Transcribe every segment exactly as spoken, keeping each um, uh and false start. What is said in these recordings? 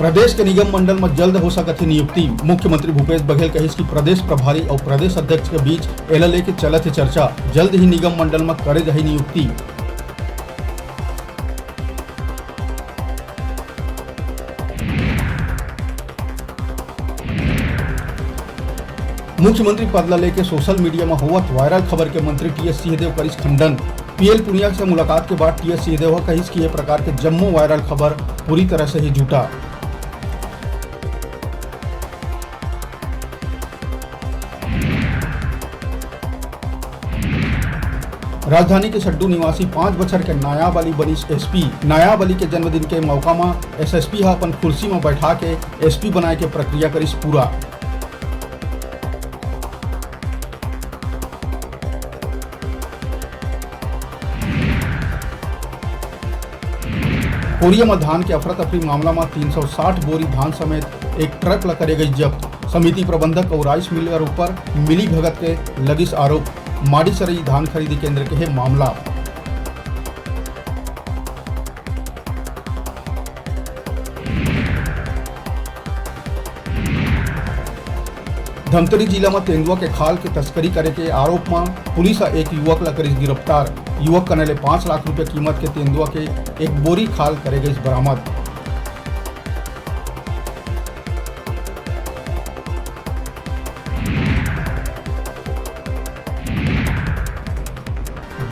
प्रदेश के निगम मंडल म जल्द हो सकत हे नियुक्ति। मुख्यमंत्री भूपेश बघेल कहिस कि प्रदेश प्रभारी अउ प्रदेश अध्यक्ष के बीच एला लेके चलत हे चर्चा। जल्द ही निगम मंडल म करे जाही नियुक्ति। मुख्यमंत्री पद ल लेके सोशल मीडिया म होवत वायरल खबर के मंत्री टीएस सिंहदेव करिस खंडन। पीएल पुनिया से मुलाकात के बाद टीएस सिंहदेव ह कहिस कि ये प्रकार के जम्मो वायरल खबर पूरी तरह से ही झूठा। राजधानी के सड्डू निवासी पाँच बछर के नायाब अली बनिस एसपी। नायाब अली के जन्मदिन के मौका म एसएसपी ह अपन कुर्सी म बैठा के एसपी बनाए के प्रक्रिया करिस पूरा। कोरिया म धान के अफरा तफरी मामला म तीन सौ साठ बोरी धान समेत एक ट्रक ल करे गई जब्त। समिति प्रबंधक अउ राइस मिलर ऊपर मिली भगत के लगिस आरोप। माड़ीसरई धान खरीदी केंद्र के हे मामला। धमतरी जिला म तेंदुआ के खाल के तस्करी करे के आरोप म पुलिस ह एक युवक ल करिस गिरफ्तार। युवक कने ले पाँच लाख रुपए कीमत के तेंदुआ के एक बोरी खाल करे गइस बरामद।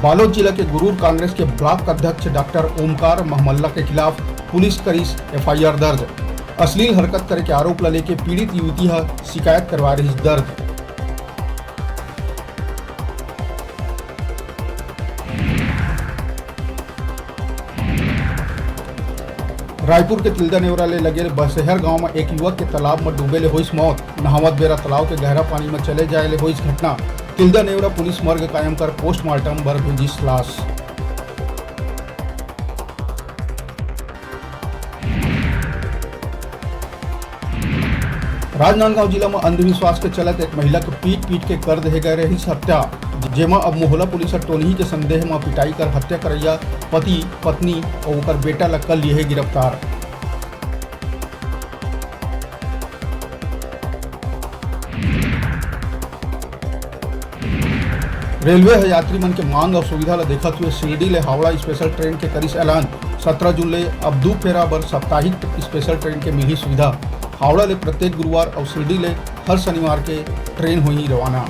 बालोद जिला के गुरूर कांग्रेस के ब्लॉक अध्यक्ष डॉक्टर ओमकार महमल्ला के खिलाफ पुलिस करिस एफआईआर दर्ज। अश्लील हरकत करे के आरोप ल लेके पीड़ित युवती ह शिकायत करवा रहिस दर्ज। रायपुर के तिल्दा नेवरा ले लगे बसेहर गांव म एक युवक के तालाब म डूबे ले होइस मौत। नहावत बेरा तालाब के गहरा पानी म चले जाए ले होइस घटना। तिल्दा नेवरा पुलिस मर्ग कायम कर पोस्टमार्टम बर भेजिस लाश। राजनांदगांव जिला म अंधविश्वास के चलत एक महिला के पीट पीट के कर देहे गए रहिस हत्या, जेमा अब मोहला पुलिस ह टोनही के संदेह म पिटाई कर हत्या करइया पति, पत्नी अउ ओकर बेटा ल कर लिए हे गिरफ्तार। रेलवे ह यात्री मन के मांग अउ सुविधा ल देखत हुए शिरडी ले हावड़ा स्पेशल ट्रेन के करिस ऐलान। सत्रह जून ले अब दू फेरा बर साप्ताहिक स्पेशल ट्रेन के मिलही सुविधा। हावड़ा ले प्रत्येक गुरुवार अउ शिरडी ले हर शनिवार के ट्रेन होही रवाना।